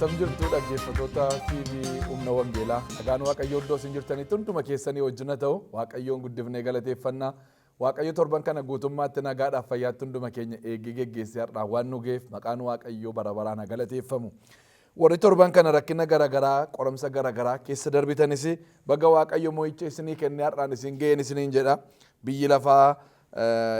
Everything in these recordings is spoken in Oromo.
Attam jirtu, dhaggeeffattoota TV Humna Wangeelaa? Nagaan Waaqayyoo iddoo isin jirtanitti hunduma keessanii wajjin haa ta'u. Waaqayyoon guddifnee galateeffannaa. Waaqayyo torban kana guutummaatti nagaadhaaf fayyaatti hunduma keenya eegee geggeessee har'aan waan nu ga'eef maqaan Waaqayyoo bara baraan haa galateeffamu. Warri torban kana rakkina garaagaraa, qoramsa garaagaraa keessa darbitanis baga Waaqayyo mo'icha isinii kennee har'aan isin ga'een isiniin jedha. Biyyi lafaa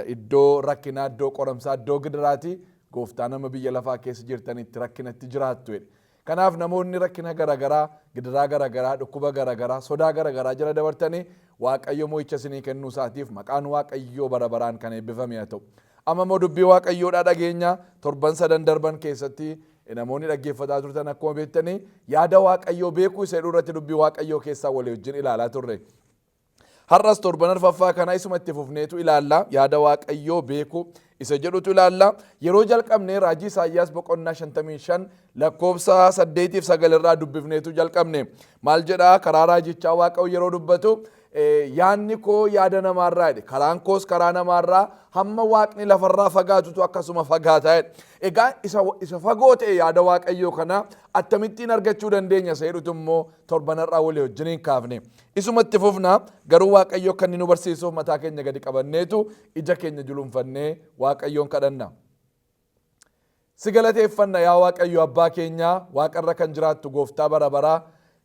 iddoo rakkinaa, iddoo qoramsaa, iddoo gidiraati. Gooftaa nama biyya lafaa keessa jirtanitti rakkinatti jiraattu jedhe. Kanaaf namoonni rakkina garaagaraa, gidiraa garaagaraa, dhukkuba garaagaraa, sodaa garaagaraa jala dabartanii Waaqayyo mo'icha isinii kennuu isaatiif maqaan Waaqayyoo bara baraan kan eebbifame haa ta'u. Amma immoo dubbii Waaqayyoodhaa dhageenya. Torban sadan darban keessatti namoonni dhaggeeffataa turtan akkuma beektanii yaada Waaqayyoo beekuu isa jedhu irratti dubbii Waaqayyoo keessaa walii wajjin ilaalaa turre. Har'as torban arfaffaa kana isuma itti fufneetu ilaalla. Yaada Waaqayyoo beekuu isa jedhutu ilaalla. Yeroo jalqabne raajii Isaayyaas boqonnaa 55 lakkoofsa 8 fi 9 irraa dubbifneetu jalqabne. Maal jedhaa? Karaa raajichaa Waaqayyo yeroo dubbatu, "Yaadni koo yaada namaarraa," jedhe. "Karaan koos karaa namaarraa, hamma Waaqni lafarraa fagaatutu akkasuma fagaataa," jedhe. Egaa isa fagoo ta'e yaada Waaqayyoo kana akkamittiin argachuu dandeenya isa jedhutu immoo torban har'aa walii wajjiniin kaafne. Isumatti fufna, garuu Waaqayyo akka inni nu barsiisuuf mataa keenya gadi qabanneetu ija keenya julunfannee Waaqayyoon kadhanna. Si galateeffanna, yaa Waaqayyo Abbaa keenyaa, waaqarra kan jiraattu Gooftaa bara baraa,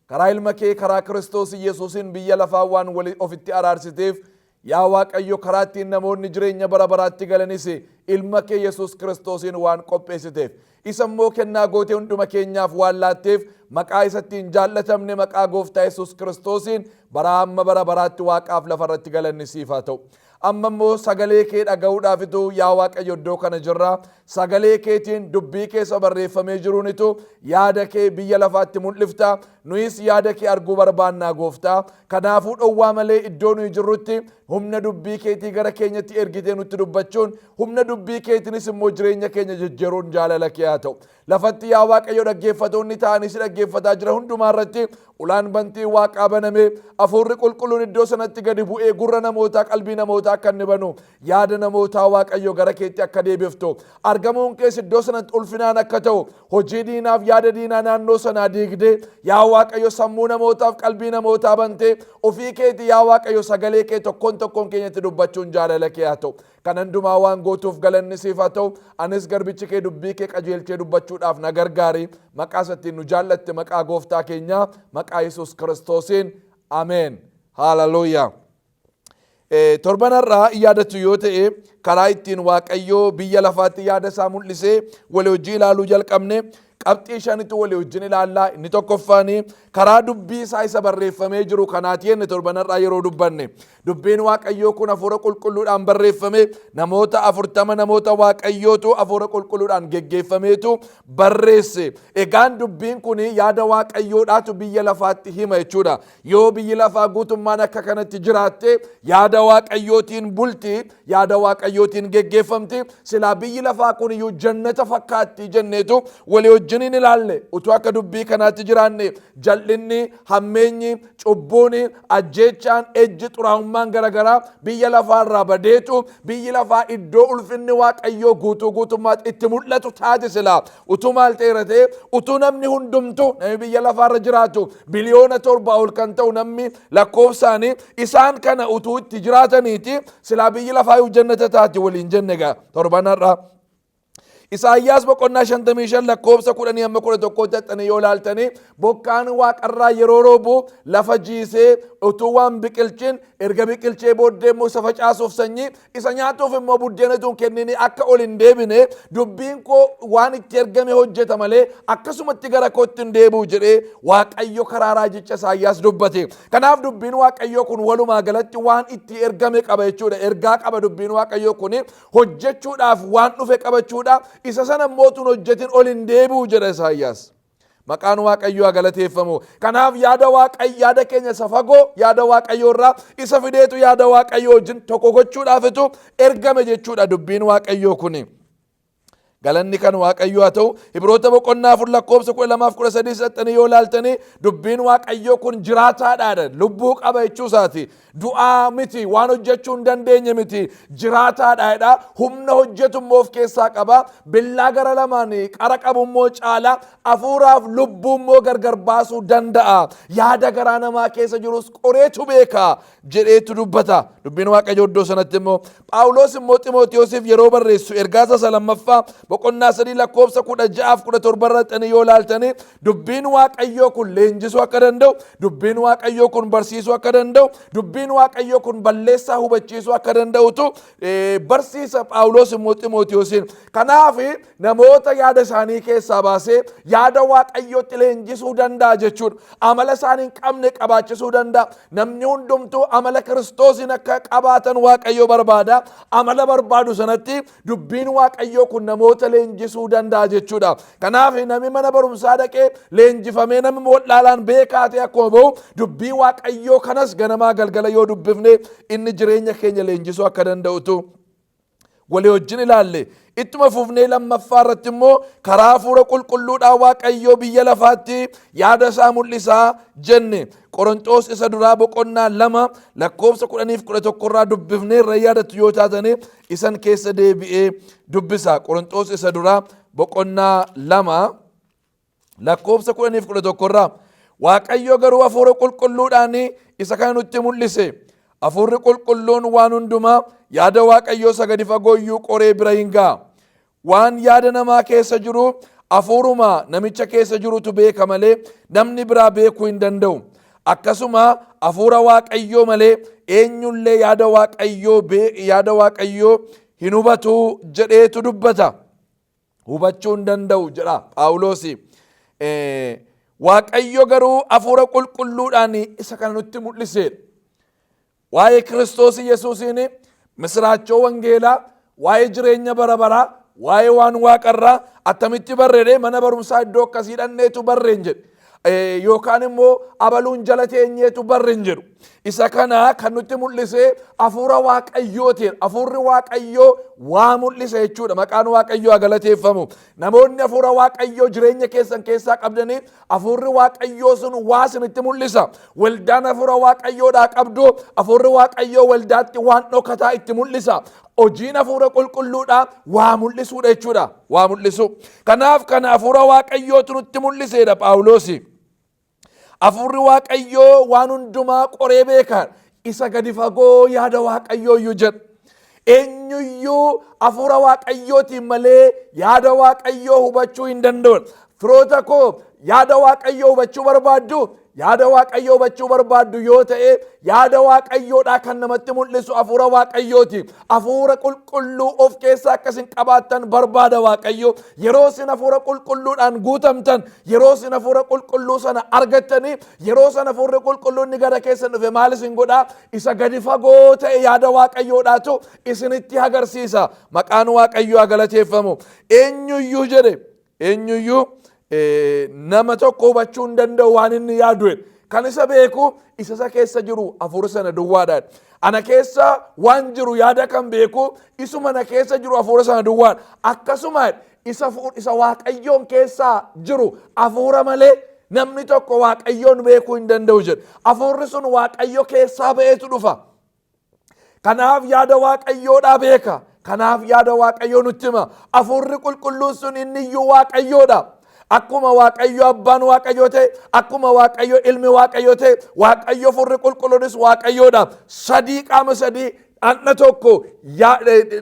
karaa ilma kee, karaa Kiristoos Yesuusiin biyya lafaa waan wali ofitti araarsiteef, yaa Waaqayyo, karaa ittiin namoonni jireenya bara baraatti galanis ilma kee Yesuus Kiristoosiin waan qopheessiteef, isa immoo kennaa gootee hunduma keenyaaf waan laatteef, maqaa isattiin jaallatamne, maqaa Gooftaa Yesuus Kiristoosiin bara hamma bara baraatti waaqaaf lafarratti galanni siif haa ta'u. Amma immoo sagalee kee dhaga'uudhaafitu, yaa Waaqayyo, iddoo kana jirra. Sagalee keetiin, dubbii keessa barreeffamee jiruunitu yaada kee biyya lafaatti mul'ifta. Nuyis yaada kee arguu barbaannaa, Gooftaa. Kanaafuu dhowwaa malee iddoo nuyi jirrutti humna dubbii keetii gara keenyatti ergitee nutti dubbachuun, humna dubbii keetiinis immoo jireenya keenya jijjiiruun jaalala kee haa ta'u. Lafatti, yaa Waaqayyo, dhaggeeffatoonni ta'anii si dhaggeeffataa jira hundumaa irratti ulaan bantii waaqaa baname, Hafuurri Qulqulluun iddoo sanatti gadi bu'ee gurra namootaa, qalbii namootaa akka inni banu, yaada namootaa, Waaqayyo, gara keetti akka deebiftu, argamuun kees iddoo sanatti ulfinaan akka ta'u, hojii diinaaf yaada diinaa naannoo sanaa diigdee, yaa Waaqayyo, sammuu namootaaf qalbii namootaa bantee ofii keetii, yaa Waaqayyo, sagalee kee tokkoon tokkoon keenyatti dubbachuun jaalala kee haa ta'u. Kan hundumaa waan gootuuf galanni siif haa ta'u. Anis garbichi kee dubbii kee qajeelchee dubbachuudhaaf na gargaari. Maqaa isattiin nu jaallatte, maqaa Gooftaa keenyaa, maqaa Yesuus Kiristoosiin. Ameen. Haaleluyyaa. Torban har'aa yaadattu yoo ta'e, karaa ittiin Waaqayyoo biyya lafaatti yaada isaa mul'isee walii hojii ilaaluu jalqabne. Qabxii shanitu walii wajjin ilaallaa. Inni tokkoffaan karaa dubbii isaa isa barreeffamee jiru kanaati jenne torban har'aa yeroo dubbanne. Dubbiin Waaqayyoo kun Hafuura Qulqulluudhaan barreeffame. Namoota 40, namoota Waaqayyootu Hafuura Qulqulluudhaan geggeeffameetu barreesse. Egaan dubbiin kun yaada Waaqayyoodhaatu biyya lafaatti hima jechuudha. Yoo biyyi lafaa guutummaan akka kanatti jiraatte, yaada Waaqayyootiin bulti, yaada Waaqayyootiin geggeeffamti, silaa biyyi lafaa kun iyyuu jannata fakkaatti jenneetu walii wajjin hin ilaalle. Utuu akka dubbii kanaatti jiraanne, jal'inni, hammeenyi, cubbuun, ajjeechaan, ejji, xuraa'ummaan garaagaraa biyya lafaa irraa badeetu biyyi lafaa iddoo ulfinni Waaqayyoo guutuu guutummaatti itti mul'atu taate silaa. Utuu maal ta'eera ta'e, utuu namni hundumtu, namni biyya lafaarra jiraatu biliyoona 7 ol kan ta'u, namni lakkoofsaanii isaan kana utuu itti jiraataniiti, silaa biyyi lafaa iyyuu jannata taati waliin jenne egaa torban har'aa. Isaayyaas boqonnaa 55 lakkoofsa 10 hamma 11tti haxxanii yoo ilaaltanii, bokkaan waaqarraa yeroo roobu lafa jiisee utuu waan biqilchin, erga biqilchee booddee immoo isa facaasuuf sanyii, isa nyaatuuf immoo buddeena utuu hin kennini akka ol hin deebine, "Dubbiin koo waan itti ergame hojjeta malee akkasumatti gara kootti hin deebi'u," jedhee Waaqayyo karaa raajicha Isaayyaas dubbate. Kanaaf dubbiin Waaqayyoo kun walumaa galatti waan itti ergame qaba jechuudha. Ergaa qaba. Dubbiin Waaqayyoo kun hojjechuudhaaf waan dhufe qabachuudha. Isa sana immoo tun hojjetin ol hin deebi'u jedha Isaayyaas. Maqaan Waaqayyoo haa galateeffamu. Kanaaf yaada Waaqayyo, yaada keenya isa fagoo yaada Waaqayyoo irraa isa fideetu yaada Waaqayyoo wajjin tokko gochuudhaafitu ergame jechuudha dubbiin Waaqayyoo kuni. Galanni kan Waaqayyoo haa ta'u. Ibroota boqonnaa 4 lakkoofsa 12 fi 13 saxxanii yoo ilaaltanii, dubbiin Waaqayyoo kun jiraataadha. Lubbuu qaba jechuu isaati. Du'aa miti, waan hojjechuu hin dandeenye miti. Jiraataadha jedha. Humna hojjetu immoo of keessaa qaba. Billaa gara lamaan qara qabu immoo caala. Hafuuraaf lubbuu immoo gargar baasuu danda'a. Yaada garaa namaa keessa jirus qoreetu beeka jedheetu dubbata. Dubbiin Waaqayyoo iddoo sanatti immoo, Phaawulos immoo Ximootiyoosiif yeroo barreessu ergaa isa lammaffaa boqonnaa 3 lakkoofsa 16 17 irratti yoo ilaaltanii, dubbiin Waaqayyoo kun leenjisuu akka danda'u, dubbiin Waaqayyoo kun barsiisuu akka danda'u, dubbiin Waaqayyoo kun balleessaa hubachiisuu akka danda'utu barsiisa Phaawulos immoo Ximootiyoosiin. Kanaaf namoota yaada isaanii keessaa baasee yaada Waaqayyootti leenjisuu danda'a jechuudha. Amala isaan hin qabne qabaachisuu danda'a. Namni hundumtuu amala Kiristoosiin akka qabaatan Waaqayyo barbaada. Amala barbaadu sanatti dubbiin Waaqayyoo kun namoota leenjisuu danda'a jechuudha. Kanaaf namni mana barumsaa dhaqee leenjifamee, namni wallaalaan beekaa ta'e akkuma bahu, dubbii Waaqayyoo kanas ganamaa galgala yoo dubbifne inni jireenya keenya leenjisuu akka danda'utu walii wajjin ilaalle. Ittuma fufnee lammaffaa irratti immoo karaa Hafuura Qulqulluudhaan Waaqayyoo biyya lafaatti yaada isaa mul'isaa jenne. Qoronxoos isa duraa boqonnaa 2 lakkoofsa 10f 11 irraa dubbifnee irra yaadattu yoo taatanii, isan keessa deebi'ee dubbisa. Qoronxoos isa duraa boqonnaa 2 lakkoofsa 10f 11 irraa, "Waaqayyo garuu Hafuura Qulqulluudhaan isa kana nutti mul'ise. Hafuurri Qulqulluun waan hundumaa, yaada Waaqayyoo isa gadi fagooyyuu qoree bira hin ga'a. Waan yaada namaa keessa jiru hafuuruma namicha keessa jirutu beeka malee namni biraa beekuu hin danda'u. Akkasuma Hafuura Waaqayyoo malee eenyullee yaada Waaqayyoo hin hubatu" jedheetu dubbata. Hubachuu hin danda'u jedha Phaawulos. Waaqayyo garuu Hafuura Qulqulluudhaan isa kana nutti mul'iseedha. Waa'ee Kiristoos Yesuusiin misiraachoo wangeelaa, waa'ee jireenya bara baraa, waa'ee waan waaqarraa attamitti barreedhe? Mana barumsaa iddoo akkasii dhanneetu barreen jedhe. Yookaan immoo abaluun jala teenyeetu barreen jedhu. Isa kana kan nutti mul'ise Hafuura Waaqayyootiin. Hafuurri Waaqayyoo waa mul'ise jechuudha. Maqaan Waaqayyoo haa galateeffamu. Namoonni Hafuura Waaqayyoo jireenya keessan keessaa qabdanii, Hafuurri Waaqayyoo sun waa isinitti mul'isa. Waldaan Hafuura Waaqayyoodhaa qabdu, Hafuurri Waaqayyoo waldaatti waan dhokataa itti mul'isa. Hojiin Hafuura Qulqulluudhaa waa mul'isuudha jechuudha. Waa mul'isu. Kanaaf kana Hafuura Waaqayyootu nutti mul'iseedha Phaawulosi. Hafuurri Waaqayyoo waan hundumaa qoree beeka. Isa gadi fagoo yaada Waaqayyoo iyyuu jedha. Eenyuyyuu Hafuura Waaqayyootiin malee yaada Waaqayyoo hubachuu hin danda'u. Firoota koo, yaada Waaqayyoo hubachuu barbaaddu? Yaada Waaqayyoo hubachuu barbaaddu yoo ta'e, yaada Waaqayyoodhaa kan namatti mul'isu Hafuura Waaqayyooti. Hafuura Qulqulluu of keessaa akkasin qabaattan barbaada Waaqayyo. Yeroo isin Hafuura Qulqulluudhaan guutamtan, yeroo isin Hafuura Qulqulluu sana argattanii, yeroo sana Hafuurri Qulqulluun inni gara keessan dhufe maal isin godhaa? Isa gadi fagoo ta'e yaada Waaqayyoodhaatu isinitti agarsiisa. Maqaan Waaqayyoo haa galateeffamu. Eenyuyyuu jedhe, eenyuyyuu nama tokko hubachuu hin danda'u waan inni yaadu. Kan isa beeku isa keessa jiru hafuura sana duwwaadhaan. Ana keessa waan jiru yaada kan beeku isuma na keessa jiru hafuura sana duwwaadha. Akkasuma isa Waaqayyoon keessaa jiru hafuura malee namni tokko Waaqayyoon beekuu hin danda'u jedhe. Hafuurri sun Waaqayyo keessaa ba'eetu dhufa. Kanaaf yaada Waaqayyoodhaa beeka. Kanaaf yaada Waaqayyoo nutti hima. Hafuurri Qulqulluun sun inni iyyuu Waaqayyoodha. Akkuma Waaqayyo Abbaan Waaqayyo ta'e, akkuma Waaqayyo Ilmi Waaqayyo ta'e, Waaqayyo Hafuurri Qulqulluunis Waaqayyoodha. Sadii, qaama sadii, dhandha tokko,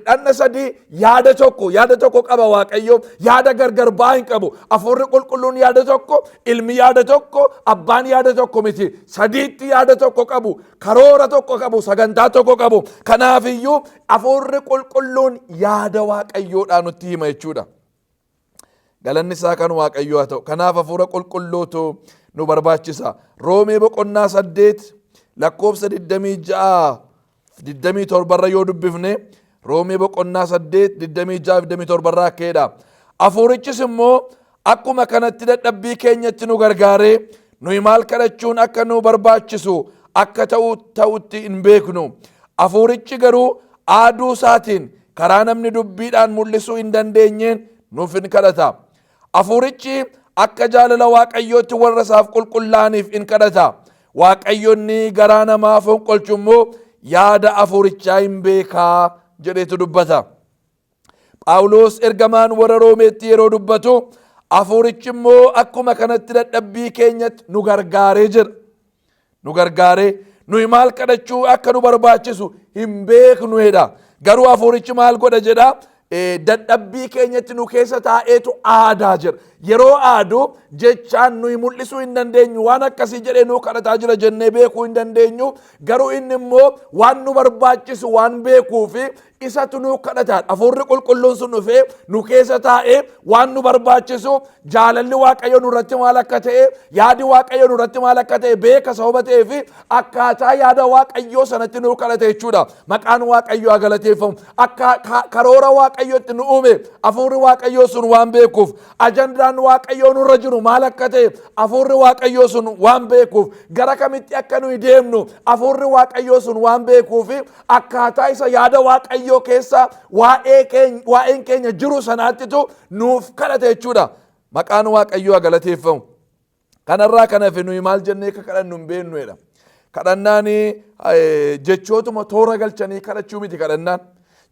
dhandha sadii, yaada tokko, yaada tokko qaba Waaqayyo. Yaada gargar ba'aa hin qabu. Hafuurri Qulqulluun yaada tokko, Ilmi yaada tokko, Abbaan yaada tokko miti. Sadiitti yaada tokko qabu, karoora tokko qabu, sagantaa tokko qabu. Kanaafiyyuu Hafuurri Qulqulluun yaada Waaqayyoodhaa nutti hima jechuudha. Galanni isaa kan Waaqayyoo haa ta'u. Kanaaf Hafuura Qulqulluutu nu barbaachisa. Roomee boqonnaa 8 lakkoofsa 26 27 irra yoo dubbifne, Roomee boqonnaa 8 26 27 irraa akkeedha. "Hafuurichis immoo akkuma kanatti dadhabbii keenyatti nu gargaaree, nuyi maal kadhachuun akka nu barbaachisu akka ta'u ta'utti hin beeknu. Hafuurichi garuu aaduu isaatiin karaa namni dubbiidhaan mul'isuu hin dandeenyeen Nuuf in kadhata. Hafuurichi akka jaalala Waaqayyootti warra isaaf qulqullaa'aniif in kadhata. Waaqayyo inni garaa namaa fonqolchu immoo yaada hafuurichaa hin beekaa jedheetu dubbata. Phaawulos ergamaan warra Roomeetti yeroo dubbatu hafuurichi immoo akkuma kanatti dadhabbii keenyatti nu gargaaree jedha. Nu gargaaree nuyi maal kadhachuu akka nu barbaachisu hin beeknu jedha. Garuu hafuurichi maal godha jedha? Dadhabbii keenyatti nu keessa taa'eetu aadaa jedha. Yeroo aadu jechaan nuyi mul'isuu hin dandeenyu, waan akkasii jedhee nuu kadhataa jira jennee beekuu hin dandeenyu. Garuu inni immoo waan nu barbaachisu waan beekuu fi isatu nuu kadhata. Hafuurri qulqulluun sun dhufee nu keessa taa'ee waan nu barbaachisu, jaalalli Waaqayyoo nurratti maal akka ta'e, yaadi Waaqayyoo nurratti maal akka ta'e beeka sababa ta'ee fi akkaataa yaada Waaqayyoo sanatti nuu kadhata jechuudha. Maqaan Waaqayyoo haa galateeffamu. Akka karoora Waaqayyootti nu uume hafuurri Waaqayyoo sun waan beekuuf, ajandaan Waaqayyoo nurra jiru maal akka ta'e hafuurri Waaqayyoo sun waan beekuuf, gara kamitti akka nuyi deemnu hafuurri Waaqayyoo sun waan beekuuf, akkaataa isa yaada Waaqayyoo keessa waa'een keenya jiru sanaattitu nuuf kadhata jechuudha. Maqaan Waaqayyoo haa galateeffamu. Kanarraa kan hafe nuyi maal jennee akka kadhannu hin beeknu jedha. Kadhannaan jechootuma toora galchanii kadhachuu miti kadhannaan.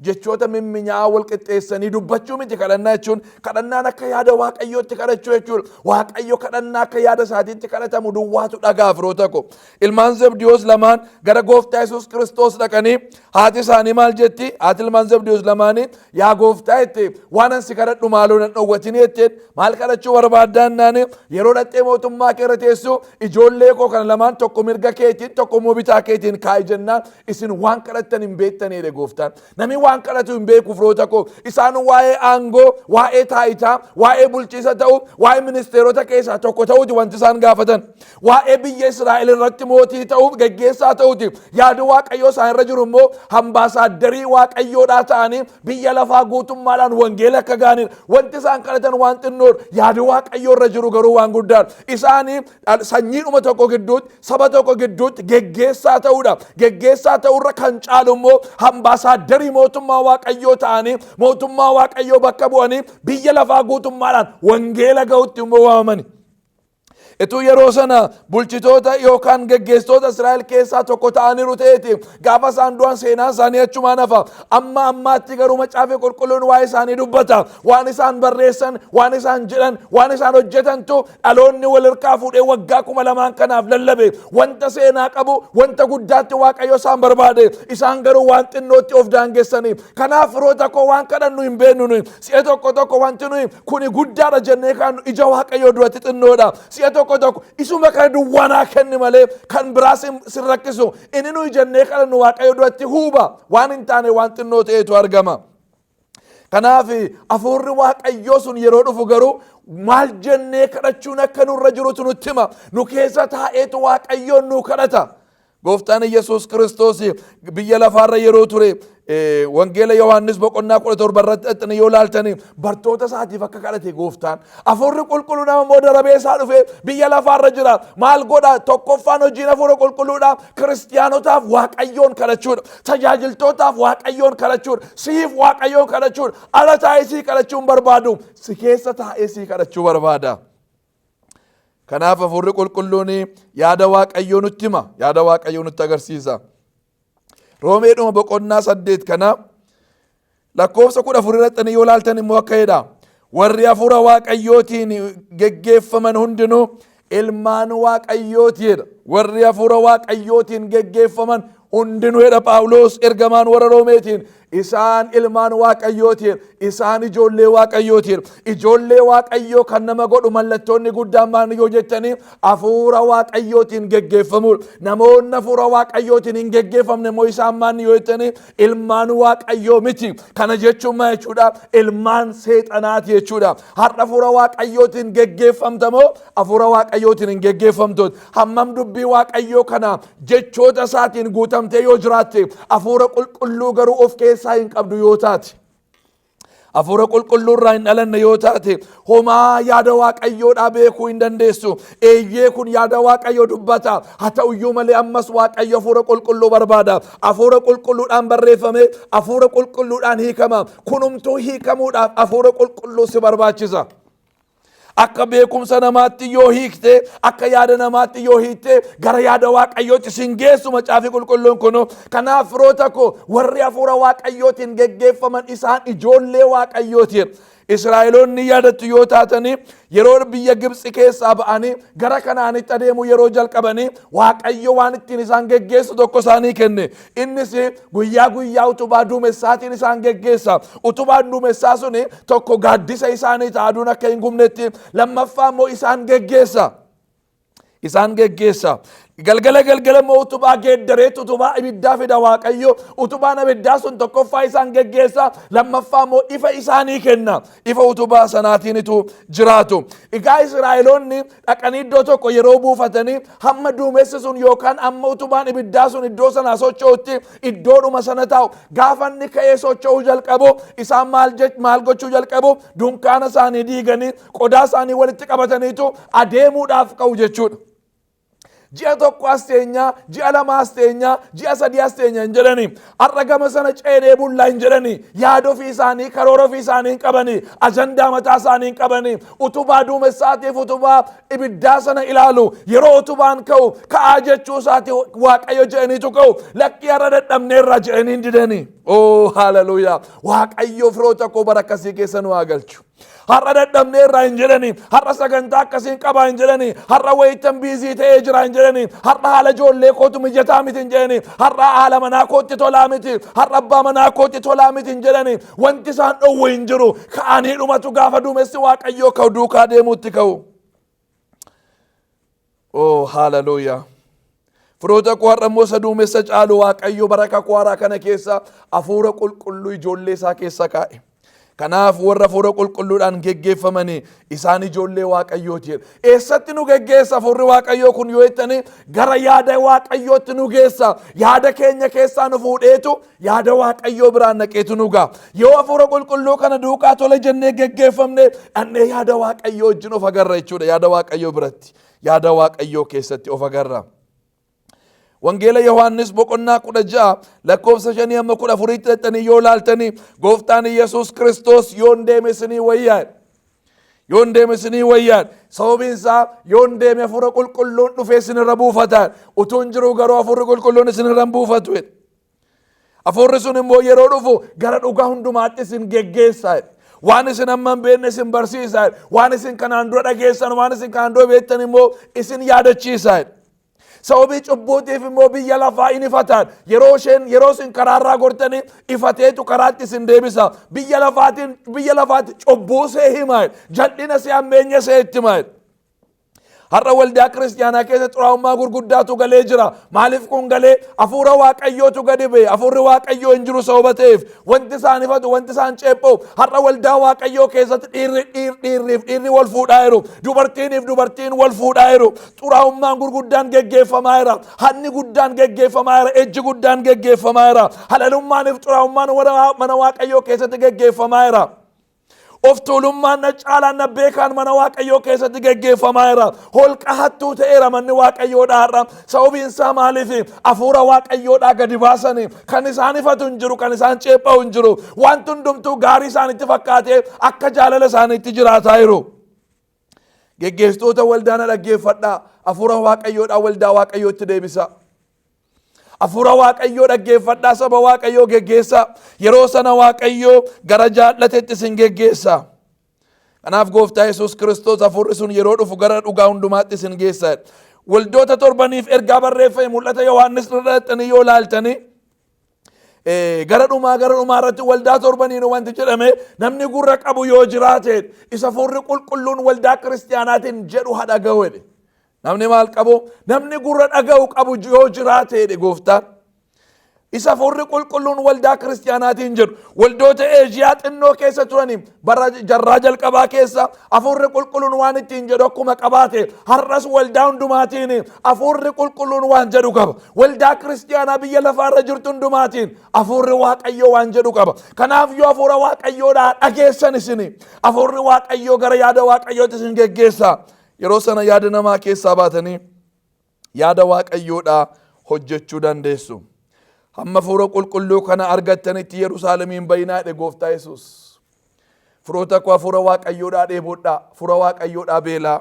Jechoota mimminyaa'aa wal qixxeessanii dubbachuu miti kadhannaa jechuun. Kadhannaan akka yaada Waaqayyootti kadhachuu jechuudha. Waaqayyo kadhannaa akka yaada isaatiitti kadhatamu duwwaatu dhagaa, firoota ko. Ilmaan Zebdiyoos lamaan gara gooftaa Yesuus Kiristoos dhaqanii haati isaanii maal jetti? Haati ilmaan Zebdiyoos lamaanii, "Yaa gooftaa," jette, "waan an si kadhadhu maaloo nan dhowwatin," jetteen. "Maal kadhachuu barbaaddaan?" Naani, "Yeroo dhaqxee mootummaa kee irra teessu ijoollee koo kana lamaan tokko mirga keetiin, tokko immoo bitaa keetiin kaa'i," jennaan, "Isin waan kadhattan hin beektanii," jedhe gooftaan. Namni waan kadhatu hin beeku, firoota koo. Isaan waa'ee aangoo, waa'ee taayitaa, waa'ee bulchiisa ta'u, waa'ee ministeerota keessaa tokko ta'uuti wanti isaan gaafatan. Waa'ee biyya Israa'el irratti mootii ta'uuf geggeessaa ta'uuti. Yaadi Waaqayyoo isaan irra jiru immoo ambaasaaddarii Waaqayyoodhaa ta'anii biyya lafaa guutummaadhaan wangeela akka ga'anidha. Wanti isaan kadhatan waan xinnoodha. Yaadi Waaqayyoo irra jiru garuu waan guddaadha. Isaanii sanyiidhuma tokko gidduutti, saba tokko gidduutti geggeessaa ta'uudha. Geggeessaa ta'uurra kan caalu immoo ambaasaaddarii mootummaa Waaqayyoo ta'anii mootummaa Waaqayyoo bakka bu'anii biyya lafaa guutummaadhaan wangeela ga'utti immoo waamamani. Ituu yeroo sana bulchitoota yookaan geggeessitoota Israa'el keessaa tokko ta'aniiru ta'eeti, gaafa isaan du'an seenaan isaanii achumaan hafa. Amma ammaatti garuu Macaafa Qulqulluun waa'ee isaanii dubbata. Waan isaan barreessan, waan isaan jedhan, waan isaan hojjetantu dhaloonni wal hirkaa fuudhee waggaa 2000 kanaaf lallabe. Wanta seenaa qabu, wanta guddaatti Waaqayyo isaan barbaade. Isaan garuu waan xinnootti of daangessanii. Kanaaf, firoota koo, waan kadhannu hin beeknu nuyi. Si'a tokko tokko wanti nuyi kuni guddaadha jennee kaannu ija Waaqayyoo duratti xinnoodha. Si'a tokko tokko isuma kana duwwaa naa kenni malee kan biraa sin rakkisu. Inni nuyi jennee kadhannu Waaqayyo duratti huuba. Waan hin taane, waan xinnoo ta'etu argama. Kanaaf hafuurri Waaqayyoo sun yeroo dhufu garuu maal jennee kadhachuun akka nurra jirutu nutti hima. Nu keessa taa'eetu Waaqayyoon nu kadhata. Gooftaan Yesuus Kiristoos biyya lafaarra yeroo ture, Wangeela Yohaannis boqonnaa 17 irratti dhaxxanii yoo laaltanii, bartoota isaatiif akka kadhate gooftaan. Hafuurri qulqulluun amma immoo darabee isaa dhufe biyya lafaarra jira. Maal godha? Tokkoffaan hojiin hafuura qulqulluudha. Kiristiyaanotaaf Waaqayyoon kadhachuudha. Tajaajiltootaaf Waaqayyoon kadhachuudha. Siif Waaqayyoon kadhachuudha. Ala taa'ee sii kadhachuu hin barbaadu. Si keessa taa'ee sii kadhachuu barbaada. Kanaaf hafuurri qulqulluun yaada Waaqayyoo nutti hima. Yaada Waaqayyoo nutti agarsiisa. Roomeedhuma boqonnaa 8 kana lakkoofsa 14 irratti yoo ilaaltan immoo akka jedha. "Warri hafuura Waaqayyootiin geggeeffaman hundinuu ilmaan Waaqayyooti," jedha. "Warri hafuura Waaqayyootiin geggeeffaman hundinuu," jedha Phaawulos ergamaan warra Roomeetiin. Isaan ilmaan Waaqayyooti. Isaan ijoollee Waaqayyooti. Ijoollee Waaqayyoo kan nama godhu mallattoonni guddaan maal yoo jettanii, hafuura Waaqayyootiin geggeeffamuudha. Namoonni hafuura Waaqayyootiin hin geggeeffamne immoo isaan maal yoo jettanii, ilmaan Waaqayyoo miti. Kana jechuun maal jechuudha? Ilmaan seexanaati jechuudha. Har'a hafuura Waaqayyootiin geggeeffamta moo hafuura Waaqayyootiin hin geggeeffamtu? Hammam dubbii Waaqayyoo kana jechoota isaatiin guutamtee yoo jiraatte, hafuura qulqulluu garuu of keessaa hin qabdu yoo taate. Hafuura qulqulluu irraa hin dhalanne yoo taate homaa yaada Waaqayyoodhaa beekuu hin dandeessu. Eeyyee, kun yaada Waaqayyoo dubbata. Haa ta'uyyuu malee ammas Waaqayyo hafuura qulqulluu barbaada. Hafuura qulqulluudhaan barreeffame, hafuura qulqulluudhaan hiikama. Kunumtuu hiikamuudhaaf hafuura qulqulluu si barbaachisa. Akka beekumsa namaatti yoo hiikte, akka yaada namaatti yoo hiikte, gara yaada Waaqayyootti sin geessu macaafi qulqulluun kun. Kanaaf firoota koo, warri hafuura Waaqayyootiin geggeeffaman isaan ijoollee Waaqayyooti. Israa'eloonni yaadattu yoo taatanii, yeroo biyya Gibxi keessaa ba'anii gara Kanaanitti adeemuu yeroo jalqabanii, Waaqayyo waan ittiin isaan geggeessu tokko isaanii kenne. Innis guyyaa guyyaa utubaa duumessaatiin isaan geggeessa. Utubaan duumessaa suni tokko gaaddisa isaanii ta'a, aduun akka hin gubnetti. Lammaffaa immoo isaan geggeessa. Isaan geggeessa. Galgala galgala immoo utubaa geeddareetu utubaa ibiddaa fida Waaqayyo. Utubaan ibiddaa sun tokkoffaa isaan geggeessa. Lammaffaa immoo ifa isaanii kenna. Ifa utubaa sanaatiinitu jiraatu. Egaa Israa'eloonni dhaqanii iddoo tokko yeroo buufatanii, hamma duumessi sun yookaan hamma utubaan ibiddaa sun iddoo sanaa socho'utti iddoodhuma sana taa'u. Gaafa inni ka'ee socho'uu jalqabu, isaan maal gochuu jalqabu? Dunkaana isaanii diiganii, qodaa isaanii walitti qabataniitu adeemuudhaaf ka'u jechuudha. Ji'a 1 as teenyaa, ji'a 2 as teenyaa, ji'a 3 as teenya hin jedhani. Har'a gama sana ceenee bullaa hin jedhani. Yaada ofii isaanii, karoora ofii isaanii hin qabani. Ajandaa mataa isaanii hin qabani. Utubaa duumessaatiif utubaa ibiddaa sana ilaalu. Yeroo utubaan ka'u, ka'aa jechuu isaati Waaqayyo jedhaniitu ka'u. Lakkii, har'a dadhabneerra jedhanii hin didani. Oo haleluuyaa! Waaqayyo firoota koo bara akkasii keessa nu haa galchu. Har'a dadhabneerra hin jedhani. Har'a sagantaa akkasiin qabaa hin jedhani. Har'a wayittan busy ta'ee jira hin jedhani. Har'a haala ijoollee kootu mijataa miti hin jedhani. Har'a haala manaa kootti tolaa miti. Har'a abbaa manaa kootti tolaa miti hin jedhani. Wanti isaan dhowwu hin jiru. Ka'anii dhumatu gaafa duumessi Waaqayyoo ka'u duukaa deemuutti ka'u. Oh, haleluuyaa. Firoota koo, har'a immoo isa duumessa caalu Waaqayyo bara kakuu haaraa kana keessa hafuura qulqulluu ijoollee isaa keessa kaa'e. Kanaaf warra hafuura qulqulluudhaan geggeeffamanii isaan ijoollee Waaqayyooti jedha. Eessatti nu geggeessa hafuurri Waaqayyoo kun yoo jettanii, gara yaada Waaqayyootti nu geessa. Yaada keenya keessaa nu fuudheetu yaada Waaqayyoo biraan naqeetu nu ga'a. Yoo hafuura qulqulluu kana duukaa tole jennee geggeeffamne, dhannee yaada Waaqayyoo wajjin of agarra jechuudha. Yaada Waaqayyoo biratti, yaada Waaqayyoo keessatti of agarra. Wangeela Yohaannis boqonnaa 16 lakkoofsa 5 hamma 14tti dhaqxanii yoo laaltanii, gooftaan Yesuus Kiristoos, "Yoon deeme isinii wayyaa. Yoon deeme isinii wayyaa. Sababiin isaa yoon deeme hafuura qulqulluun dhufee isinirra buufata. Utuun jiruu garuu hafuurri qulqulluun isinirra hin buufatu," jedhe. "Hafuurri sun immoo yeroo dhufu gara dhugaa hundumaatti isin geggeessa. Waan isin amma hin beekne isin barsiisa. Waan isin kanaan dura dhageessan, waan isin kanaan dura beektan immoo isin yaadachiisa. Sababii cubbuutiif immoo biyya lafaa in ifatan. Yeroo isheen, yeroo isin karaarraa gortanii, ifateetu karaatti isin deebisa. Biyya lafaatiin, biyya lafaatti cubbuu see hima. Jal'ina see, hammeenya see itti hima." Har'a waldaa kiristaanaa keessa xuraa'ummaa gurguddaatu galee jira. Maaliif kun galee? Hafuura Waaqayyootu gadi ba'e. Hafuurri Waaqayyoo hin jiru sababa ta'eef wanti isaan ifatu, wanti isaan ceepha'u. Har'a waldaa Waaqayyoo keessatti dhiirri dhiirriif dhiirri wal fuudhaa jiru. Dubartiiniif dubartiin wal fuudhaa jiru. Xuraa'ummaan gurguddaan geggeeffamaa jira. Hanni guddaan geggeeffamaa jira. Ejji guddaan geggeeffamaa jira. Halalummaaniif xuraa'ummaan mana Waaqayyoo keessatti geggeeffamaa jira. Of tuulummaan, na caalaan, na beekaan mana Waaqayyoo keessatti geggeeffamaa jira. Holqa hattuu ta'eera manni Waaqayyoodhaa har'a. Sababiin isaa maaliif? Hafuura Waaqayyoodhaa gadi baasanii kan isaan ifatu hin jiru, kan isaan ceepha'u hin jiru. Wanti hundumtuu gaarii isaanitti fakkaatee akka jaalala isaaniitti jiraataa jiru. Geggeessitoota waldaa, na dhaggeeffadhaa. Hafuura Waaqayyoodhaa waldaa Waaqayyootti deebisa. Hafuura Waaqayyoo dhaggeeffadhaa, saba Waaqayyoo geggeessaa. Yeroo sana Waaqayyoo gara jaallatetti isin geggeessa. Kanaaf gooftaa Yesuus Kiristoos, "Hafuurri sun yeroo dhufu gara dhugaa hundumaatti isin geessa." Waldoota torbaniif ergaa barreeffame mul'ata Yohaannis irra dhaqxanii yoo laaltanii, gara dhumaa irratti waldaa torbaniin wanti jedhame, "Namni gurra qabu yoo jiraate, isa hafuurri qulqulluun waldaa kiristaanaatiin jedhu haa dhaga'u," jedhe. Namni maal qabu? Namni gurra dhaga'u qabu yoo jiraate jedhe gooftaan. Isa Hafuurri Qulqulluun waldaa kiristaanaatiin jedhu, waldoota Eeshiyaa xinnoo keessa turanii bara jarraa jalqabaa keessa Hafuurri Qulqulluun waan ittiin jedhu akkuma qabaate, har'as waldaa hundumaatiin Hafuurri Qulqulluun waan jedhu qaba. Waldaa kiristaanaa biyya lafaarra jirtu hundumaatiin Hafuurri Waaqayyoo waan jedhu qaba. Kanaaf yoo Hafuura Waaqayyoodhaa dhageessan, isin Hafuurri Waaqayyoo gara yaada Waaqayyootti isin geggeessa. Yeroo sana yaada namaa keessaa baatanii yaada Waaqayyoodhaa hojjechuu dandeessu. Hamma Hafuura Qulqulluu kana argattanitti Yerusaalemiin bayinaa jedhe Gooftaa Yesuus. Firoota koo, Hafuura Waaqayyoodhaa dheebodhaa, Hafuura Waaqayyoodhaa beelaa.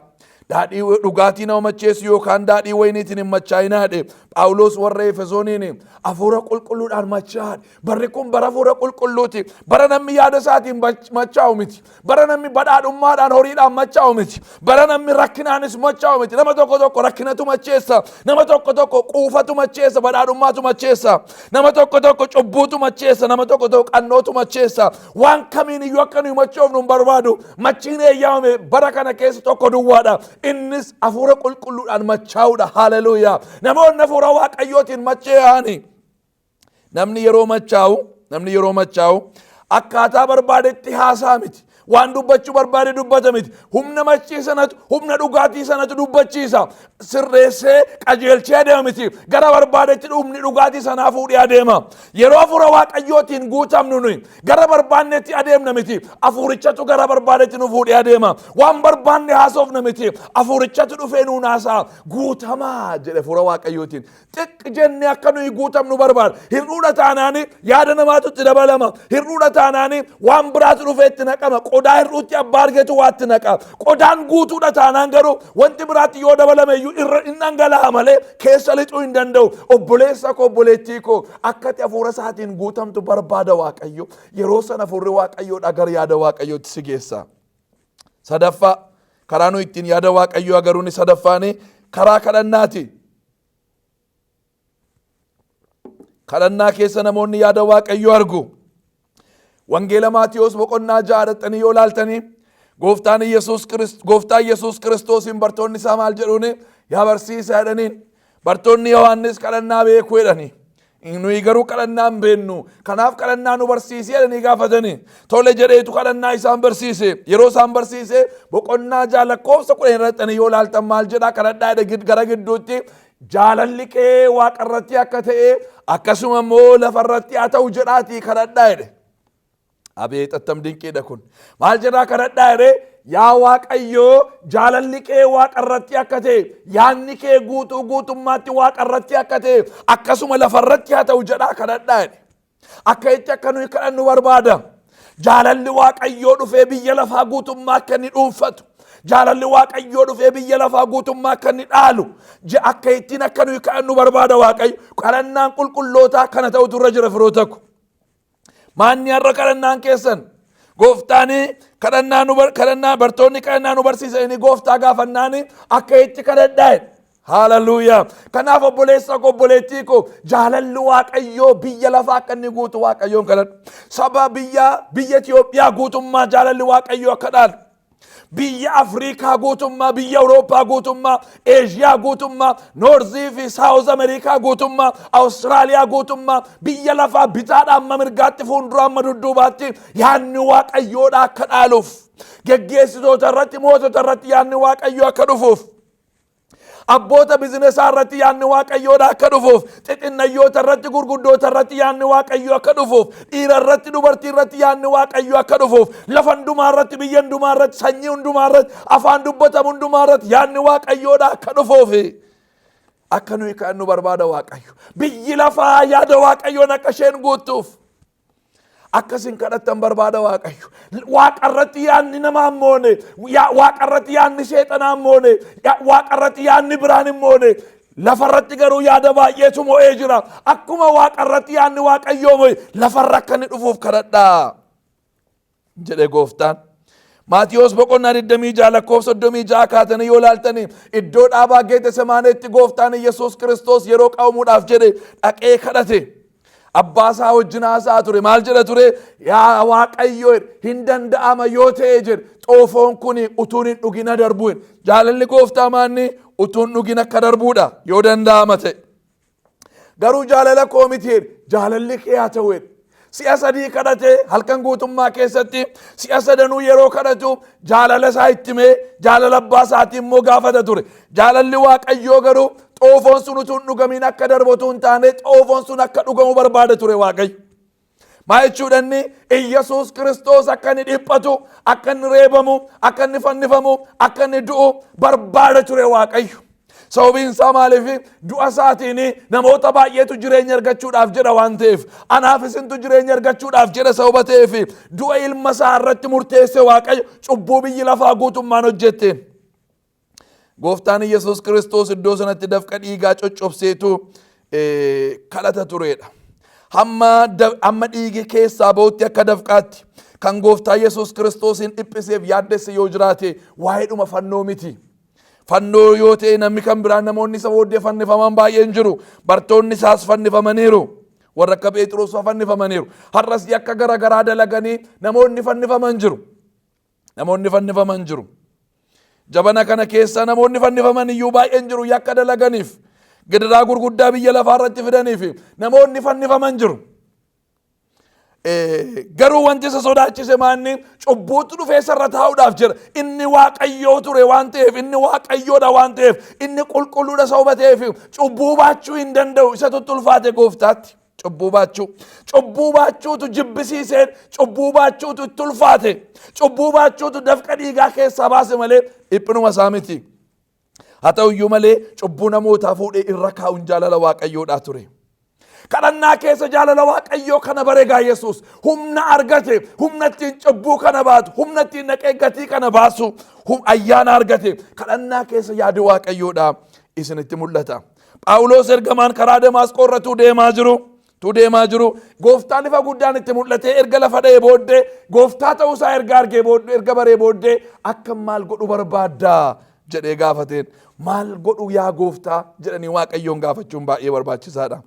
Daadhii dhugaatii nama macheessu yookaan daadhii wayiniitiin hin machaa'inaa jedhe Phaawulos warra Efesooniin. Hafuura Qulqulluudhaan machaa'aa. Barri kun bara Hafuura Qulqulluuti. Bara namni yaada isaatiin machaa'u miti. Bara namni badhaadhummaadhaan, horiidhaan machaa'u miti. Bara namni rakkinaanis machaa'u miti. Nama tokko tokko rakkinatu macheessa. Nama tokko tokko quufatu macheessa, badhaadhummaatu macheessa. Nama tokko tokko cubbuutu macheessa. Nama tokko tokko qannootu macheessa. Waan kamiin iyyuu akka nuyi machoofnu hin barbaadu. Machiin eeyyamame bara kana keessa tokko duwwaadha. Innis Hafuura Qulqulluudhaan machaa'uudha. Haleluuyaa. Namoonni Hafuura Waaqayyootiin machaa'ani. Namni yeroo machaa'u akkaataa barbaadetti haasaa miti. Waan dubbachuu barbaade dubbata miti. Humna machii sanatu, humna dhugaatii sanatu dubbachiisa. Sirreessee qajeelchee adeema miti. Gara barbaadetti humni dhugaatii sanaa fuudhee adeema. Yeroo Hafuura Waaqayyootiin guutamnu nuyi gara barbaannetti adeemna miti. Hafuurichatu gara barbaadetti nu fuudhee adeema. Waan barbaanne haasofna miti. Hafuurichatu dhufee nuun haasa'a. Guutamaa jedhe Hafuura Waaqayyootiin. Xiqqi jennee akka nuyi guutamnu barbaada. Hir'uudha taanaani yaada namaatu itti dabalama. Hir'uudha taanaani waan biraatu dhufee itti naqama. Qodaa hir'uutti abbaa argetu waa itti naqa. Qodaan guutuudha taanaan garuu wanti biraatti yoo dabalame iyyuu irra hin dhangala'a malee keessa lixuu hin danda'u. Obboleessa koo, obboleettii koo, akka ati Hafuura isaatiin guutamtu barbaada Waaqayyo. Yeroo sana Hafuurri Waaqayyoodha gara yaada Waaqayyootti si geessa. Sadaffaa, karaa nuyi ittiin yaada Waaqayyoo agaruun sadaffaani karaa kadhannaati. Kadhannaa keessa namoonni yaada Waaqayyoo argu. Wangeela Maatiyos boqonnaa 6 dhaqxanii yoo laaltanii, Gooftaan Yesuus Kiristoosiin bartoonni isaa maal jedhuuni? "Yaa barsiisaa," jedhaniin. "Bartoonni Yohaannis kadhannaa beeku," jedhanii. "Nuyi garuu kadhannaa hin beennu. Kanaaf kadhannaa nu barsiisi," jedhanii gaafatanii. Tole jedheetu kadhannaa isaan barsiise. Yeroo isaan barsiise, boqonnaa 6 lakkoofsa 10 irratti yoo laaltan maal jedhaa? Kadhadhaa jedhe. Gara gidduutti, "Jaalalli kee waaqarratti akka ta'e akkasuma immoo lafarratti haa ta'u jedhaatii kadhadhaa," jedhe. Abeet, attam dinqiidha kun. Maal jedhaa kadhadhaa jedhee? Yaa Waaqayyoo, jaalalli kee waaqarratti akka ta'e, yaadni kee guutuu guutummaatti waaqarratti akka ta'e akkasuma lafarratti haa ta'u jedhaa kadhadhaa jedhe. Akka itti akka nuyi kadhannu barbaada. Jaalalli Waaqayyoo dhufee biyya lafaa guutummaa akka inni dhuunfatu. Jaalalli Waaqayyoo dhufee biyya lafaa guutummaa akka inni dhaalu. Akka ittiin akka nuyi kadhannu barbaada Waaqayyo. Kadhannaan qulqullootaa kana ta'utu irra jira, firoota ko. Maanni har'a kadhannaan keessan? Gooftaani kadhannaa nu kadhannaa bartoonni kadhannaa nu barsiisa inni Gooftaa gaafannaani akka itti kadhadhaa jedhe. Haaleluyyaa. Kanaaf obboleessa koo, obboleettii koo, jaalalli Waaqayyoo biyya lafaa akka inni guutu Waaqayyoon kadhadhu. Saba biyya Itoophiyaa guutummaa jaalalli Waaqayyoo akka dhaalu. Biyya Afriikaa guutummaa, biyya Awurooppaa guutummaa, Eeshiyaa guutummaa, North fi South Ameerikaa guutummaa, Awustiraaliyaa guutummaa, biyya lafaa bitaadhaa amma mirgaatti, fuulduraa amma dudduubaatti yaadni Waaqayyoodha akka dhaaluuf. Geggeessitoota irratti, mootota irratti yaadni Waaqayyoo akka dhufuuf. Abboota bizinesaa irratti yaadni Waaqayyoodha akka dhufuuf, xixinnayyoota irratti, gurguddoota irratti yaadni Waaqayyoo akka dhufuuf, dhiira irratti, dubartii irratti yaadni Waaqayyoo akka dhufuuf, lafa hundumaa irratti, biyya hundumaa irratti, sanyii hundumaa irratti, afaan dubbatamu hundumaa irratti yaadni Waaqayyoodha akka dhufuuf akka nuyi kadhannu barbaada Waaqayyo. Biyyi lafaa yaada Waaqayyoon akka isheen guuttuuf akkasin kadhattan barbaada Waaqayyo. Waaqa irratti yaadni namaa hin moone, waaqa irratti yaadni seexanaa hin moone, waaqa irratti yaadni biraan hin moone. Lafa irratti garuu yaada baay'eetu mo'ee jira. Akkuma waaqa irratti yaadni Waaqayyoo mo'e, lafarra akka inni dhufuuf kadhadhaa jedhe Gooftaan. Maatiyos boqonnaa 26 lakkoofsa 36 kaatanii yoo laaltanii, iddoo dhaabaa Geetesemaaneetti Gooftaan Yesuus Kiristoos yeroo qabamuudhaaf jedhe dhaqee kadhate. Abbaa isaa wajjin haasa'aa ture. Maal jedha ture? "Yaa Waaqayyo, hin danda'ama yoo ta'e," jedhe, "xoofoon kun utuun hin dhugin darbu." Jaalalli Gooftaa maanni? Utuun dhugin akka darbuudha yoo danda'ama ta'e. Garuu jaalala koo miti jedhe, jaalalli kee haa ta'u jedhe. Si'a sadii kadhate halkan guutummaa keessatti si'a sadanuu yeroo kadhatu jaalala isaa itti himee jaalala abbaa isaatii immoo gaafata ture. Jaalalli Waaqayyoo garuu xoofoon sun utuu hin dhugamiin akka darbu utuu hin taane xoofoon sun akka dhugamu barbaada ture Waaqayyo. Maa jechuudha inni Iyyasuus Kiristoos akka inni dhiphatu, akka inni reebamu, akka inni fannifamu, akka inni du'u barbaada ture Waaqayyo. Sababiin isaa maaliif du'a isaatiin namoota baay'eetu jireenya argachuudhaaf jedha waan ta'eef anaaf isintu jireenya argachuudhaaf jedha sababa ta'eef du'a ilma isaa irratti murteesse Waaqayyo cubbuu biyyi lafaa guutummaan hojjette. Gooftaan Iyyasuus Kiristoos iddoo sanatti dafqa dhiigaa coccobseetu kadhata turedha. Hamma dhiigi keessaa ba'utti akka dafqaatti kan gooftaa Yesuus Kiristoosiin dhiphiseef yaaddesse yoo jiraate waa'eedhuma fannoo miti. Fannoo yoo ta'e namni kan biraan namoonni isa booddee fannifaman baay'een jiru. Bartoonni isaas fannifamaniiru. Warra akka Pheexiroos fa'aa fannifamaniiru. Har'as yakka gara garaa dalaganii namoonni fannifaman jiru. Namoonni fannifaman jiru. Jabana kana keessa namoonni fannifaman iyyuu baay'een jiru yakka dalaganiif. Gidiraa gurguddaa biyya lafaa irratti fidaniif namoonni fannifaman jiru. Garuu wanti isa sodaachise maanni cubbuutu dhufee isarra taa'uudhaaf jira. Inni waaqayyoo ture waan ta'eef, inni waaqayyoodha waan ta'eef, inni qulqulluudha sababa ta'eef cubbuu baachuu hin danda'u. Isa tuttulfaate gooftaatti. Cubbuu baachuu. Cubbuu baachuutu jibbisiiseen, cubbuu baachuutu itti ulfaate, cubbuu baachuutu dafqa dhiigaa keessaa baase malee dhiphinuma isaa miti. Haa ta'u iyyuu malee cubbuu namootaa fuudhee irra kaa'uun jaalala waaqayyoodhaa ture. Kadhannaa keessa jaalala waaqayyoo kana bare gaa Yesuus humna argate, humna ittiin cubbuu kana baatu, humna ittiin dhaqee gatii kana baasu, ayyaana argate. Kadhannaa keessa yaadi waaqayyoodhaa isinitti mul'ata. Phaawulos ergamaan karaa Damaasqoo irra utuu deemaa jiru, utuu deemaa jiru gooftaan ifa guddaan itti mul'atee erga lafa dha'ee booddee gooftaa ta'uusaa erga argee booddee erga baree booddee akka maal godhu barbaaddaa jedhee gaafateen maal godhu yaa gooftaa jedhanii waaqayyoon gaafachuun baay'ee barbaachisaadha.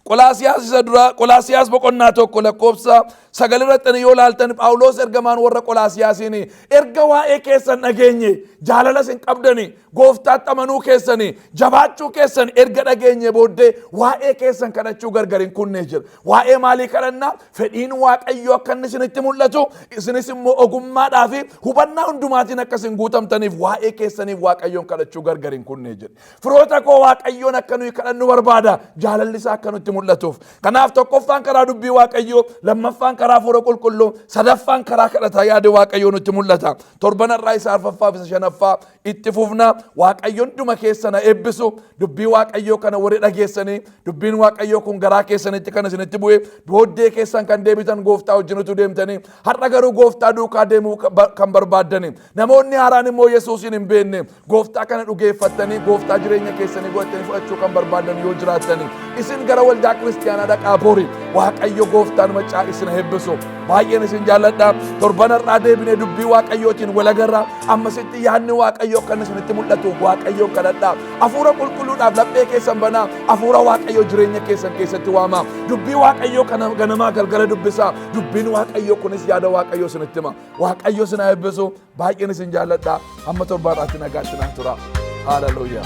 Qolaasiyaas isa duraa Qolaasiyaas boqonnaa 1 lakkoofsa 9 irratti yoo ilaaltan Phaawulos ergamaan warra Qolaasiyaasiin erga waa'ee keessan dhageenye jaalala isin qabdani gooftaatti amanuu keessani jabaachuu keessan erga dhageenye booddee waa'ee keessan kadhachuu gargar hin kunne jira. Waa'ee maalii kadhannaa? Fedhiin Waaqayyoo akka inni isinitti mul'atu, isinis immoo ogummaadhaa fi hubannaa hundumaatiin akka isin guutamtaniif waa'ee keessaniif Waaqayyoon kadhachuu gargar hin kunne jedhe. Firoota koo Waaqayyoon akka nuyi kadhannu barbaada. Jaalalli isaa akka nutti mul'atuuf. Kanaaf tokkoffaan karaa dubbii Waaqayyoo, lammaffaan karaa hafuura qulqulluu, sadaffaan karaa kadhataa yaada Waaqayyoo nutti mul'ata. Torban har'aa isa arfaffaa fi isa shanaffaa itti fufna. Waaqayyo hunduma keessa na eebbisu. Dubbii Waaqayyoo kana warri dhageessanii, dubbiin Waaqayyoo kun garaa keessanitti kan isinitti bu'e, booddee keessan kan deebitan gooftaa wajjin utuu deemtanii, har'a garuu gooftaa duukaa deemuu kan barbaaddani. Namoonni haaraan immoo Yesuusiin hin beekne, gooftaa kana dhugeeffattanii gooftaa jireenya keessanii godhattanii fudhachuu kan barbaaddan yoo jiraattanii, isin gara waldaa kiristiyaanaa dhaqaa bori. Waaqayyo gooftaan macaa isin eebbisu. Baay'een isin jaalladha. Torban har'aa deebinee dubbii Waaqayyootiin wal agarra. Ammasitti yaadni Waaqayyoo akka inni isinitti mul'atu Waaqayyoon kadhadhaa. Hafuura qulqulluudhaaf laphee keessan banaa. Hafuura Waaqayyoo jireenya keessan keessatti waamaa. Dubbii Waaqayyoo kana ganamaa galgala dubbisaa. Dubbiin Waaqayyoo kunis yaada Waaqayyoo isinitti hima. Waaqayyo isin haa eebbisu. Baay'een isin jaalladha. Hamma torbaadhaatti nagaatti naan tura. Haaleluyyaa.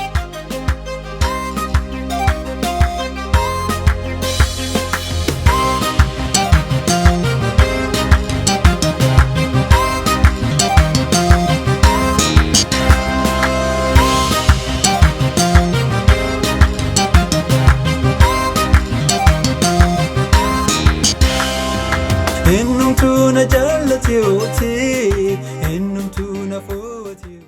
Innumtuu na jaallatee ootee, innumtuu na fo'atee.